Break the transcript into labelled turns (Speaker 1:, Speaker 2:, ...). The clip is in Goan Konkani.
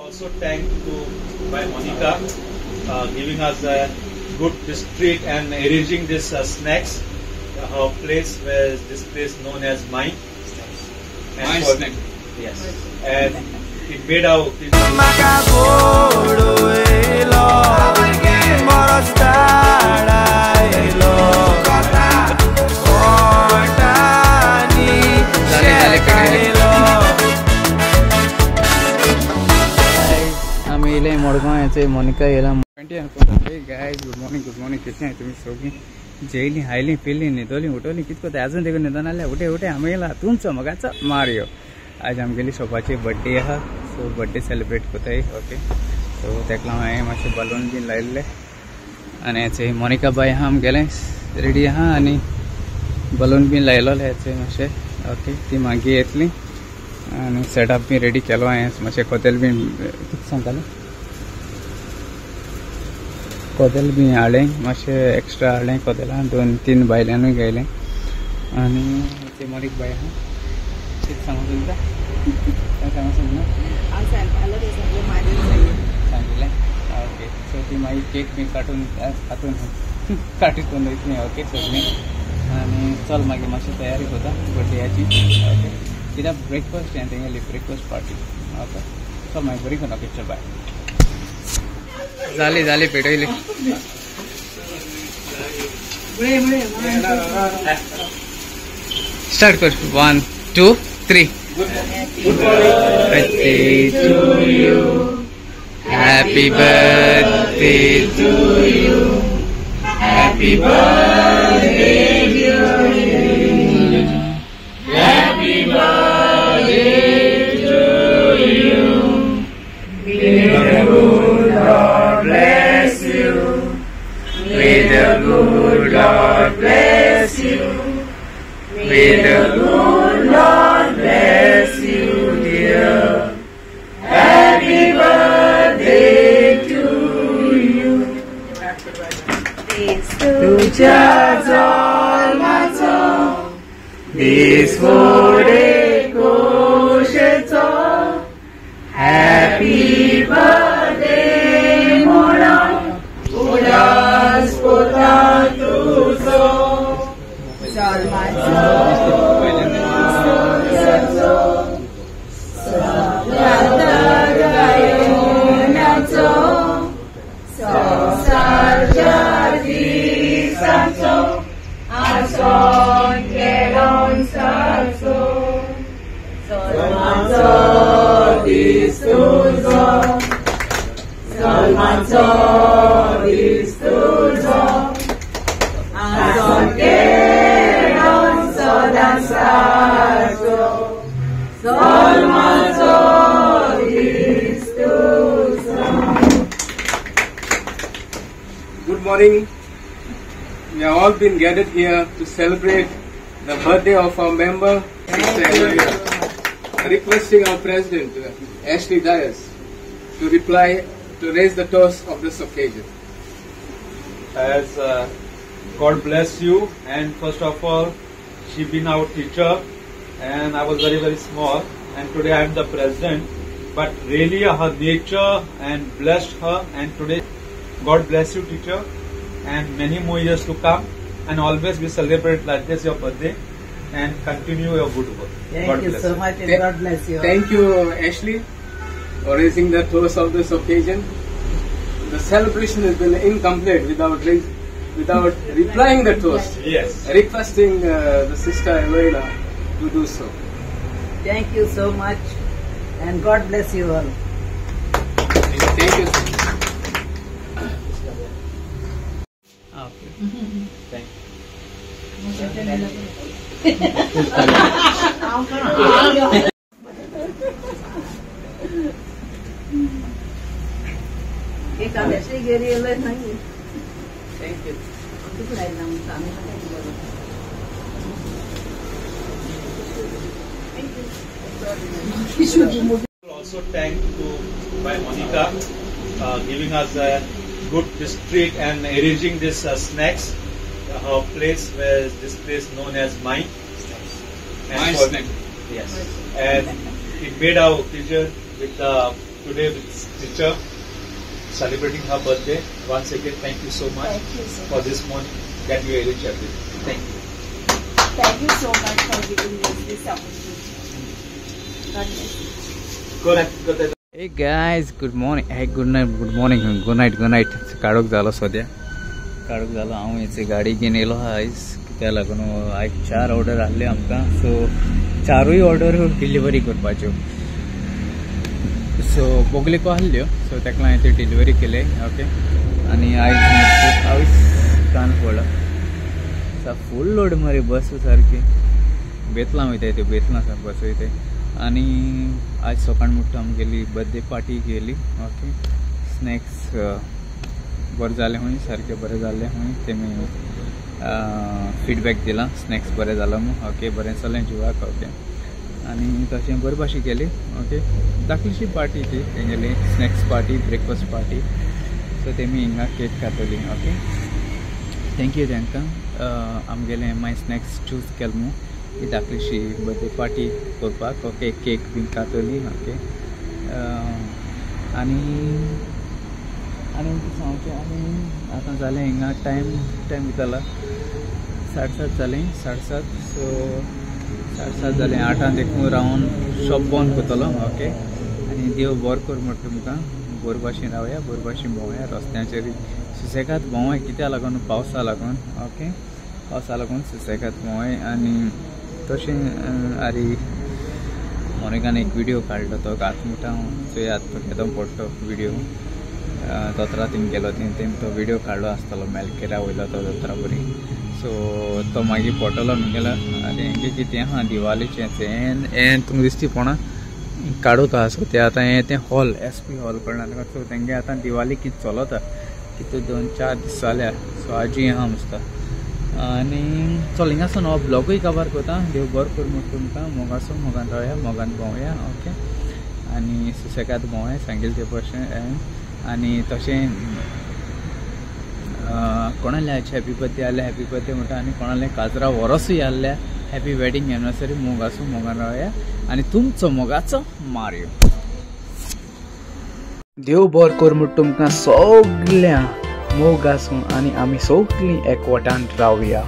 Speaker 1: Also thank to by Monica giving us a good treat and arranging this snacks. Her place where this place known as Mine. And my snack. Yes. And it made our
Speaker 2: Monica येला guys, good morning, good morning. कशें तुमी सगळीं जेयली हायली पिली न्हिदोली उठोली कितें करता अजून देखून न्हिदोन आसल्या उठे उठे आमी येयला तुमचो मगाचो मारियो. आज आमगेली शॉपाची बड्डे आहा, सो बड्डे सेलिब्रेट करताय. ओके, सो तेका लागून हांवें मातशें बलून बीन लायिल्ले आनी हें मोनिका बाय आहा आमगेलें रेडी आहा आनी बलून बीन लायलोले हें मातशें. ओके, ती मागीर येतली आनी सेटअप बी रेडी केलो हांवें. मातशें कोतेल बीन कितें सांगतालें, कोदेल बी हाडलें मातशें एक्स्ट्रा हाडलें कोदेलां, दोन तीन बायल्यानूय घेयलें. आनी ते मोनीक बाय आहा, कितें सांगूंक सोदता? कांय सांगूंक सोदना? सांगिल्लें. ओके, सो ती मागीर केक बी काटून कातून काटीत वयतली. ओके सगळीं आनी चल मागीर मातशी तयारी करता बड्डेयाची. ओके, कित्याक ब्रेकफास्ट हें तेंगेली ब्रेकफास्ट पार्टी. ओके, चल मागीर बरी करून. ओके चल बाय. झाली झाली पेटवली. स्टार्ट कर. 1 2 3. Birthday to you, happy birthday to you, happy birthday dear, happy birthday to you. Bless you. May the good Lord bless you. May the good Lord bless you, dear. Happy birthday to you. तुझ्या जल्माचो दीस फुडें खोशेचो. Happy birthday.
Speaker 3: Good morning. We have all been gathered here to celebrate the birthday of our member, Sister Eloisa. Requesting our president, Ashley Dias, to reply, to raise the toast of this occasion.
Speaker 1: As God bless you, and first of all, she been our teacher, and I was very very small, and today I am the president. But really her nature and blessed her, and today God bless you, teacher, and many more years to come, and always we celebrate like this your birthday and continue your good work.
Speaker 4: Thank you so much, and God bless you.
Speaker 3: Thank you, Ashley, for raising the toast of this occasion. The celebration has been incomplete without replying the toast.
Speaker 1: Yes.
Speaker 3: Requesting the sister Eloisa to do so.
Speaker 4: Thank you so much, and God bless you all.
Speaker 3: Thank you.
Speaker 2: Okay.
Speaker 1: Thank you.
Speaker 2: Thank you.
Speaker 1: Also thank to by Monica giving us a good treat and arranging this snacks. Her place where this place known as Mine. And
Speaker 3: My snack.
Speaker 1: Yes. And it made our occasion with the Today with teacher celebrating her birthday. Once again, thank you so much.
Speaker 5: Thank you so
Speaker 1: for this morning that you arranged everything. Thank you.
Speaker 5: Thank you so much for giving me this opportunity. God bless you.
Speaker 1: Go ahead.
Speaker 2: Hey guys, good morning. Hey, good night, good morning, good night, good night. काळोख झालो सद्या, काळोख झालो. हांव हेची गाडी घेवन येयलो आयज, कित्याक लागून आयज 4 ऑर्डर आहल्यो आमकां. सो 4 ऑर्डर डिलिव्हरी करपाच्यो. सो बोगलेको आहल्यो, सो तेका हांवें त्यो डिलिव्हरी केले. ओके, आनी आयज पावस कान पडलो, फूल लोड मरे बस सारकी. बेतलां वयताय त्यो, बेतलां सारकी बस वयताय. आनी आज सकाळ मुट्टा आमगेली बर्थडे पार्टी केली. ओके, स्नॅक्स बरें जालें खंय, सारकें बरें जालें खंय, तेमी फिडबॅक दिला, स्नॅक्स बरें जालो म्हूण. ओके, बरें चलें जिवाक. ओके, आनी तशें बरी भाशेन केली. ओके, धाकलीशी पार्टी ती तेंगेली, snacks party, breakfast party. So तेमी हिंगा केक खातली. ओके, thank you तांकां आमगेलें माय स्नॅक्स चूज केलें म्हूण ही धाकलीशी बर्थडे पार्टी करपाक. ओके, केक बीन खातली. ओके, आनी आनी सांगचें, आनी आतां जालें हिंगा टायम टायम जाला 7:30 जालें, 7:30. सो 7:30 जालें, 8 देखून रावन शॉप बंद करतलो. ओके, आनी देव बरो कर म्हणटा तुमकां, बरे भाशेन रावया, बरे भाशेन भोंवया, रस्त्याचेर सुसेगाद भोंवय, कित्याक लागून पावसा लागून. ओके, पावसा लागून सुसेगाद भोंवय. आनी तशें आरे मोनिकान एक व्हिडियो काडलो, तो घात मुठा चोयात, तो केदो पडटो व्हिडियो. जत्रा थिंग गेलो थंय तो व्हिडियो काडलो आसतलो, मेलकेरा वयलो तो जत्रा बरी. सो तो मागीर पडटलो म्हगेलो. आनी हेंगे कितें आहा दिवाळीचें हें तुमकां दिसती पोणा काडूंक आहा. सो तें आतां हें तें हॉल SP hall कडल्यान. सो तेंगे आतां दिवाळी कितें चलता, कितें 2-4 दीस जाल्या. सो आजी आहा मस्ता. आनी चल हिंगासून हो ब्लॉगूय कवर करता. देव बरो कर म्हूण तुमकां, मोगासो मोगान रावया, मोगान भोंवया. ओके, आनी सुसेगाद भोंवया, सांगेल ते भशेन. आनी तशें कोणाले आज हॅपी बर्थडे आहल्या, हॅपी बर्थडे म्हणटा. आनी कोणाले काजरा वरसूय आहल्या, हॅपी वेडींग एनिवर्सरी. मोगासो मोगान रावया आनी तुमचो मोगाचो मारियो. देव बरो कर म्हूण तुमकां सगळ्या मोग आसूं आनी आमी सगळीं एकवटान रावया.